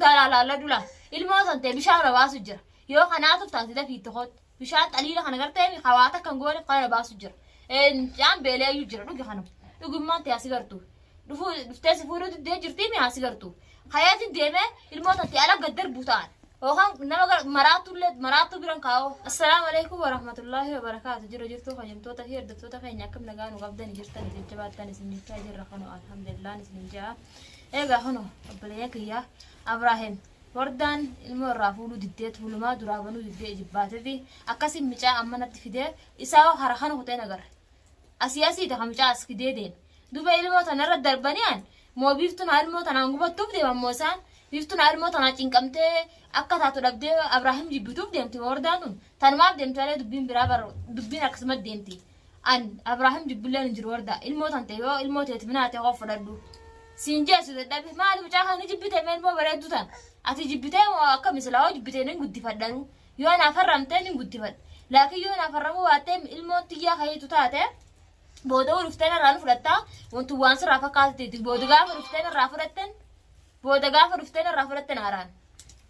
Wardaa laalaalladhu laa. Ilmoo san ta'e bishaan irra baasu jira. Yoo kanaatuuf taate dafii itti kootu. Bishaan xaliila kana gartee mi hawaata kan gooneef kana baasu jira. Mucaan beeleeyyuu jira dhugi kana. Dhugummaan ta'e asi gartu. Dhufuu dhuftee si fuudhuu diddee jirtii mi asi gartu. Kayeetiin deemee ilmoo tante ala gad darbuu ta'an. Yookaan nama maraatullee maraattuu biran kaa'oo. Assalaamu alaikum warahmatullaahi wabarakaatu. Jira jirtuu kabajamtoota fi hordoftoota keenya akkam nagaa nu qabdani jirtani jajjabaattan isin jechaa jirra kanu alhamdulillah isin ja'a. Egaa kanu obboleeyyan kiyyaa Abraahim Wardaan ilmoo irraa fuudhuu diddee tuulumaa duraa banuu diddee ijibbaateeti akkasiin micaa amma natti fidee isaa hara kana kutee nagarre. Asii asii ta micaa as fidee deeme. Duba ilmoo tanarra darbanii an moo biiftuun haa ilmoo tanaan gubattuuf deeman moo isaan biiftuun haa ilmoo tanaa cinqamtee akka taatu dhabdee Abraahim jibbituuf deemti moo wardaan tun tanumaaf deemti malee dubbiin biraa bar dubbiin akkasumas deemti. An Abraahim jibbulleen hin jiru wardaa ilmoo tante yoo ilmoo teeti minaate hoo fudhadhu. Siin jeessu dadhabe maali mucaa kana ni jibbite mee ilmoo bareedduu tan ati jibbitee moo akkami silaa hoo jibbitee nin guddifadhanu yoo naaf harramtee nin guddifadha laakiin yoo naaf harramuu baattee ilmoon tiyyaa kayiitu taate booda dhuftee narraa nu fudhattaa wanti waan sirraa fakkaatteeti booda gaafa dhuftee narraa fudhatten booda gaafa dhuftee narraa fudhatten haaraan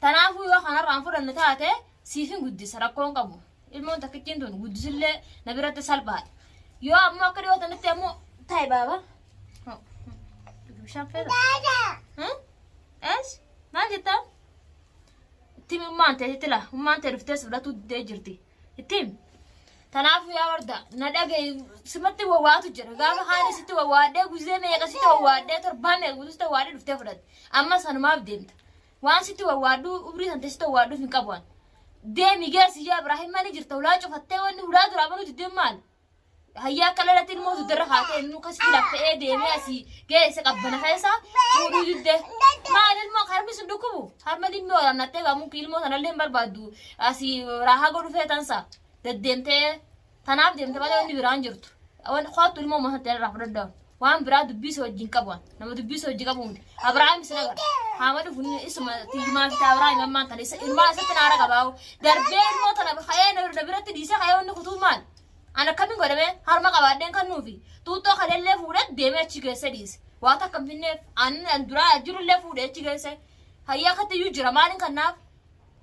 tanaafuu yoo kanarraan fudhannu taate siifin guddisa rakkoon qabu. Ilmoon takkittiin tun guddisillee na biratti salphaadha. Yoo ammoo akka dhiyoo tanatti ammoo ta'i baaba. Bishaan feeta. Ees maal jettaa? Itti himi ummaan ta'e sitti laa ummaan ta'e dhuftee si fudhatuu diddee jirti. Itti himi. Kanaafuu yaa warda na dhaga'i simatti wawwaatu jira. Gaafa haani sitti wawwaadhee guzee meeqa sitti wawwaadhee torbaa meeqa guutuu sitti wawwaadhee dhuftee fudhatte. Amma sanumaaf deemta. Waan sitti wawwaadhu umrii tante sitti wawwaadhuuf hin qabu an. Deemi geessi yaa Ibraahim mani jirta hulaa cufattee wanni hulaa duraa banuu diddeen maal? Hayyaa akka lalatti ilmoo dugdarra kaatee inni akkasitti laffa'ee deemee asii geesse qabbana keessa fuudhuu didde. Maal ilmoo harmi sun dhukkubu? Harma dhimmi waraannattee gamuun ilmoo sanallee hin barbaaddu asii raahaa godhu feetansa deddeemtee Tanaaf deemte malee wanni biraan jirtu. Wanni koottu ilmoo masatti irraa fudhadhaa. Waan biraa dubbii si wajjin qabu an. Nama dubbii si wajjin qabu miti. Abrahaam isin agarra. Haama dhufu inni isuma tiyyumaa fi Abrahaam ammaan tana isa ilmaa isatti naara qabaa'u. Darbee ilmoo tana ka'ee na biratti dhiisee ka'ee wanni kutuu maal? An akkamiin godhamee harma qabaadheen kan nuufi. Xuuxxoo kanallee fuudhee deemee achi keessa dhiise. Waa takka hin finneef aannan duraa jirullee fuudhee achi keessa. Hayyaa akkatti iyyuu jira maaliin kannaaf?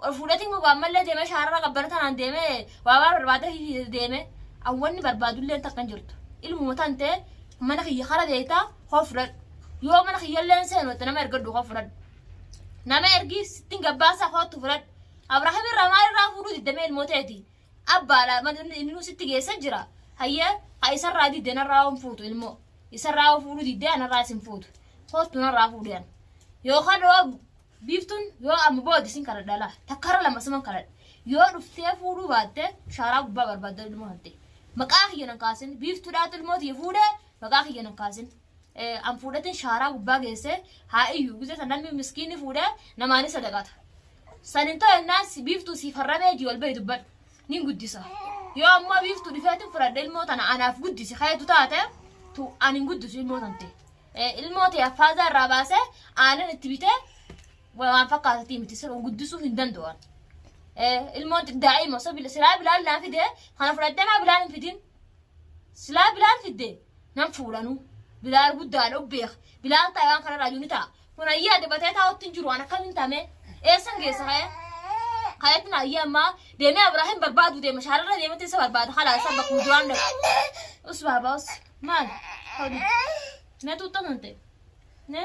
Ol fuudheetiin gogaa ammallee deemee shaarara qabbana tanaan deemee waa waa barbaada deeme awwanni barbaadullee takka hin jirtu. Ilmuma tan ta'e mana kiyya kara deeytaa hoo fudhadhu. Yoo mana kiyyallee hin seenu itti nama ergadhu hoo fudhadhu. Nama ergii sittiin gabbaasaa hoottu fudhadhu. Abrahaam irraa maal irraa fuudhuu diddamee ilmoo ta'eeti. Abbaadha inni nu sitti geessa jira. Hayyee ha isarraa didde narraa hin fuutu ilmoo. Isarraa hoo fuudhuu diddee anarraa isin fuutu. Hoottu narraa fuudhi an. Yookaan yoo Biiftuun yoo amma booda isin kadhadha laa takkarra lama siman kadhadha yoo dhuftee fuudhuu baatte shaaraa gubbaa barbaadda ilmoo hatte maqaa kiyya nan kaasin biiftuudhaatu ilmoo tiyya fuudhee maqaa kiyya nan kaasin an fuudhatin shaaraa gubbaa geesse haa iyyu gizee san namni miskiinni fuudhee namaani sadaqata san hin ta'u ennaan biiftuu siif harramee jii wal bahi dubbadhu nin guddisa yoo ammoo biiftuu dhufeetin fudhadhe ilmoo tana anaaf guddisi kayetu taate tu an hin guddisu ilmoo tante. Ilmoo tee affaazaa irraa baasee aanan itti bitee waan fakkaatatii miti siruu guddisuu hin danda'an. Ilmoon daa'ima osoo silaa bilaal naa fide kana fudhattee maa bilaal hin fidin? Silaa bilaal fidde nan fuudhanuu. Bilaal guddaadha ubbeeka. Bilaal taa'e waan kanarraa iyyuu ni ta'a. Kun ayyaa dibatee taa'utti hin jiru waan akkamiin taame eessan geessa ka'ee? Ka'eetti na ayyaa ammaa deemee Abrahaam barbaadu deema shaararra deemetti isa barbaada kalaa isa bakka duraan dhaqa. Us baabaa us. Maal? Hodi. Ne tuutta kan ta'e. Ne?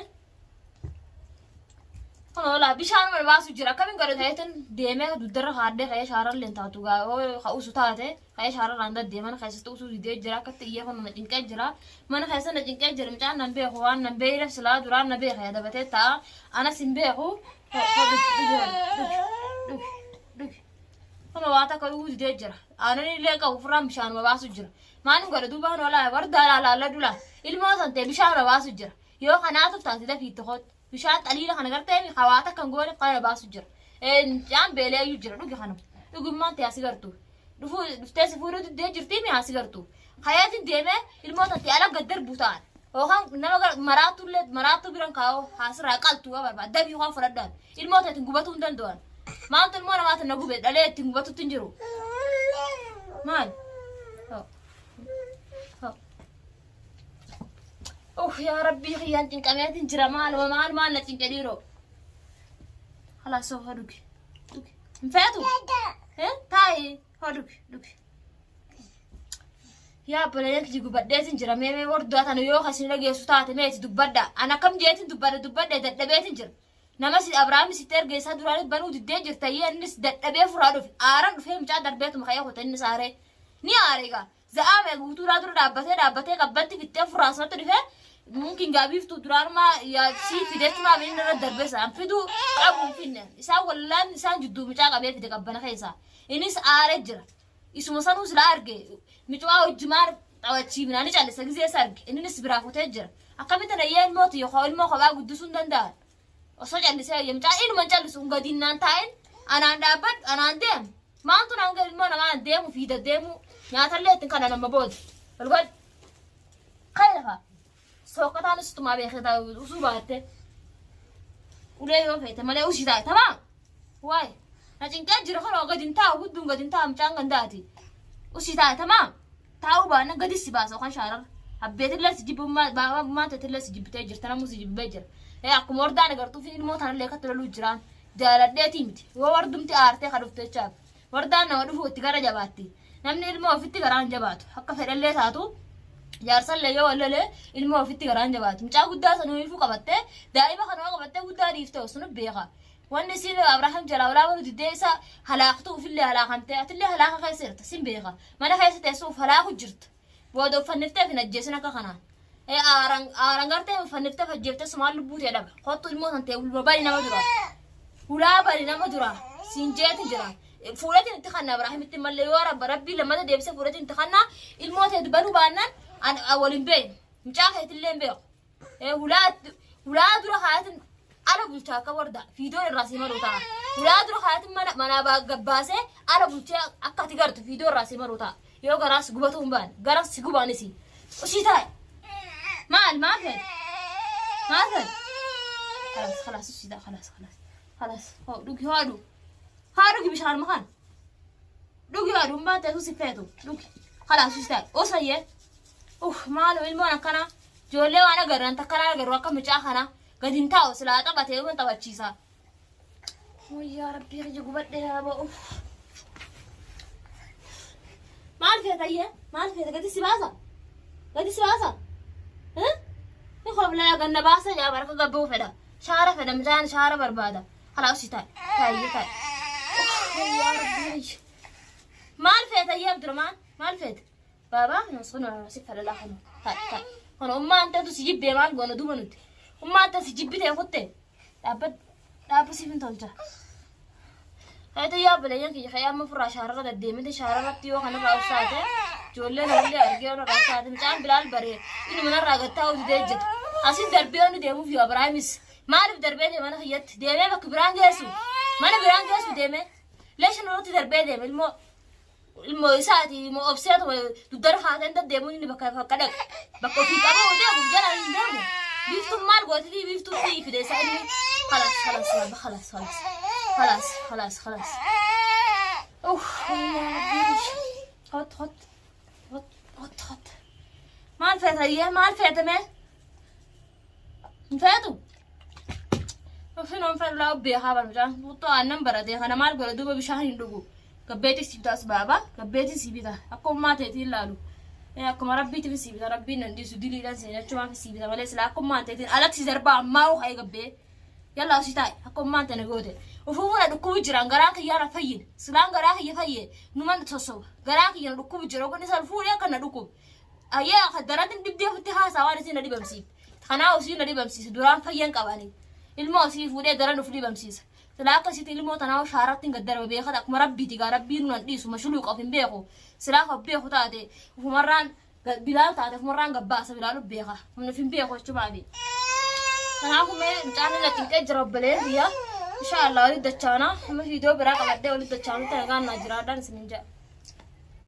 Kun oolaa bishaan wal baasu jira. Akkamiin godhe ta'eetin deemee dugdarra kaadhee ka'ee shaarallee hin taatu gaa yoo ka'uusu taate ka'ee shaararraan daddee mana keessatti usuu didee jira akkatti iyyee kun na cinqee jira. Mana keessa na cinqee jira mucaan nan beeku waan nan beekneef silaa duraan na beeka yadabatee ta'a. Anas hin beeku. Dhugi dhugi dhugi dhugi. Kun waa takka dhuguu didee jira. Aannan illee qabu ofirraan bishaanuma baasu jira. Maalin godha duuba kan olaa wardaa laalaalladhu laa. Ilmoo san ta'e bishaan baasu jira. Yoo kanaatuuf taate dafii itti kootu. Bishaan xaliila kana gartee mi hawaa takka hin gooneef kana baasu jira. Mucaan beeleeyyuu jira dhugi kana. Dhugummaan ta'e asi gartu. Dhufuu dhuftee si fuudhuu diddee jirtii mi asi gartu. Kayeetiin deemee ilmoo tante ala gad darbuu ta'an. Yookaan nama maraattuullee maraattuu biran kaa'oo haasirraa qaltuu yoo barbaade dafii waan fudhadhaan. Ilmoo ta'e ittiin gubatuu hin danda'an. Maaltu ilmoo namaatiin na gube dhalee ittiin gubatutti hin jiru. Maal? Ho. Ho. Uff yaa rabbii kiyyaan cinqameetiin jira maaluma maal maal na cinqe dhiiroo. Khalaas haa dhugi. Dhugi. Hin feetu? Taa'i haa dhugi dhugi. Yaa obboleeyyan kiyya gubadheetin jira mee mee wardaa tana yoo kasin dhageessu taate meeti dubbadha. An akkam jeetin dubbadha dubbadhe dadhabeetin jira. Nama si Abrahaam sitti erge isaa duraan banuu diddee jirta yee innis dadhabee furaa dhufe. Aaran dhufee mucaa darbeetuma ka'ee kute innis aaree. Ni aare egaa. Za'aa mee guutuudhaa dura dhaabbatee dhaabbatee qabbanti fittee furaa sanatti dhufee mumkin gaa biiftuu duraanumaa yaa sii fideetumaa inni irra darbee isaan fiduu qabu hin finne. Isaan wallaan isaan jidduu mucaa qabee fide qabbana keessaa. Innis aaree jira. Isuma sanuu silaa arge micuwaa wajjumaan taphachiifnaa ni callisa gizee isa arge inninis biraa kutee jira. Akkamitti na yyee ilmoo tiyya koo ilmoo kophaa guddisuu hin danda'an. Osoo callisee ayya mucaa inuma hin callisu hin gadiin naan taa'in anaan dhaabbadhu anaan deemu. Maantu naan gadi ilmoo namaan deemu fiida deemu nyaatallee ittiin kana nama booda. Ol godhi. Kai lafa. Sooqqataan ustumaa beekee usuu baatte. Ulee yoo feete malee usii taa'e tamaa. Waay na cinqee jira kunoo gadi hin taa'u hudduun gadi hin taa'u mucaan gandaati. Usii taa'e tamaam taa'uu baannan gadi si baasa yookaan shaararra. Abbeetillee si jibbummaa baabummaan teetillee si jibbitee jirta namuu si jibbee jira. Ee akkuma wardaan agartuu fi ilmoo tanallee akkatti loluu jiraan jaaladheetii miti. Yoo wardumti aartee ka dhufte jechaaf. Wardaan nama dhufuu itti gara jabaatti. Namni ilmoo ofitti garaan jabaatu akka fedhallee taatu jaarsallee yoo wal lolee ilmoo ofitti garaan jabaatu. Mucaa guddaa sanuu ifuu qabattee daa'ima kanuma qabattee guddaa dhiiftee osoo beeka. Wanni isiin Abrahaam jalaa olaa balu diddee isa halaaktuu ufillee halaakamtee atillee halaaka keessa jirta sin beeka. Mana keessa teessuu uf halaaku jirta. Booda uffannifteef hin ajjeesin akka kanaan. Ee aaran aaran gartee uffannifteef ajjeeftee sumaan lubbuu tee dhaba. Kottu ilmoo san tee ulma bani nama dura. Hulaa bani nama dura. Siin jeeti jira. Fuudhatiin itti kanna Abrahaamitti mallee yoo rabba rabbii lammata deebisee fuudhatiin itti kanna ilmoo tee banuu baannaan an waliin beeku. Mucaa keetillee hin beeku. Ee hulaa hulaa dura kaayatin ala bulchaa akka warda fiidoon irraa sii maruu ta'a. Hulaa dura kaayatin mana manaa gabbaasee ala bulchee akka ati gartu fiidoo irraa sii maruu ta'a. Yoo garaa si gubatuu hin baane gara si gubaanis usii taa'e. Maal maal fedhe? Maal fedhe? Khalaas khalaas usii ta'a khalaas khalaas khalaas hoo dhugi haadhu haa dhugi bishaan makaan dhugi haadhu hin baate si feetu dhugi khalaas usii taa'e usayyee. Uff maaloo ilmoon akkanaa ijoollee waan agarran takkanaa agarru akka mucaa kanaa gadi hin taa'u silaa taphatee waan taphachiisa. Wayyaa rabbii kiyya gubadhee yaa ba'u. Maal feeta iyyee maal feeta gadi si baasa gadi si baasa. Ni koblaa ganna baasa yaa baraka gabbuu fedha shaara fedha mucaan shaara barbaada. Kalaa usii taa'e taa'e taa'e. Wayyaa rabbii kiyya. Maal feeta iyyee Abdurrahmaan maal feeta? Baaba kun si falala kun ta ta kun ummaan teetu si jibbee maal goona duuba nuti ummaan tee si jibbitee kutte dhaabbad dhaabba siif hin tolcha. Hayta yaa obboleeyyan kiyya ka'ee amma furraa shaararra deddeemite shaararratti yoo kanarraa obsaate ijoollee namallee argee yoo narraa obsaate mucaan bilaal baree inni manarraa gattaa didee jira. Asin darbee yoo inni deemuuf yoo Abrahaamis maaliif darbee deema mana kiyyatti deemee bakka biraan geessu mana biraan geessu deemee leeshan irratti darbee deeme ilmoo ilmoo isaati ilmoo obseetuma dugdara haateen deddeemuun inni bakka bakka dhaqe bakka ofii qabu deemu jala hin deemu biiftuun maal gootitii biiftuun fi fide isa inni خلاص خلاص يابا خلاص خلاص خلاص خلاص خلاص اوف يا ربي خط خط خط خط خط maal feeta iyyee maal feete mee hin feetu Ofiin on fedhu laa beekaa bar mucaan xuuxxoo aannan baratee kana maal godha duuba bishaan hin dhugu. Gabbeetii si bitaas baaba gabbeetii si bita akka ummaa teetiin laalu. Akkuma rabbiitiif si bita rabbiin nan dhiisu diliidhaan seenachumaaf si bita malee silaa akka ummaan teetiin alatti si darbaa ammaa hoo ka'ee gabbee. Yallaa osii taa'e akka ummaan tana goote. Ufuu na dhukkubu jiraan garaan kiyyaa na fayyine silaan garaa kiyya fayye numan sossoba garaa kiyya na dhukkubu jira ogoon isa fuudhee akka na dhukkubu. Ayyee akka daratin dhibdee ofitti haasaa waan isin na dhibamsiifte. Kanaa osii na dhibamsiisa duraan fayyan qabani. Ilmoo osii fuudhee daran of dhibamsiisa. Silaa akkasitti ilmoo tanaa shaaratti hin gaddarba beekata akkuma rabbiiti gaa rabbiin nunan dhiisu mashuluu qof hin beeku. Silaa kan beeku taate ufumarraan bilaal taate ufumarraan gabbaasa bilaalu beeka. Humna of hin beeku jechumaafi. Kanaafuu mee mucaan na cinqee jira obboleen biyya. Insha Allah walitti dachaana. Amma viidiyoo biraa qabadhee walitti dachaanutti nagaan naa jiraadhaan isinin jedha.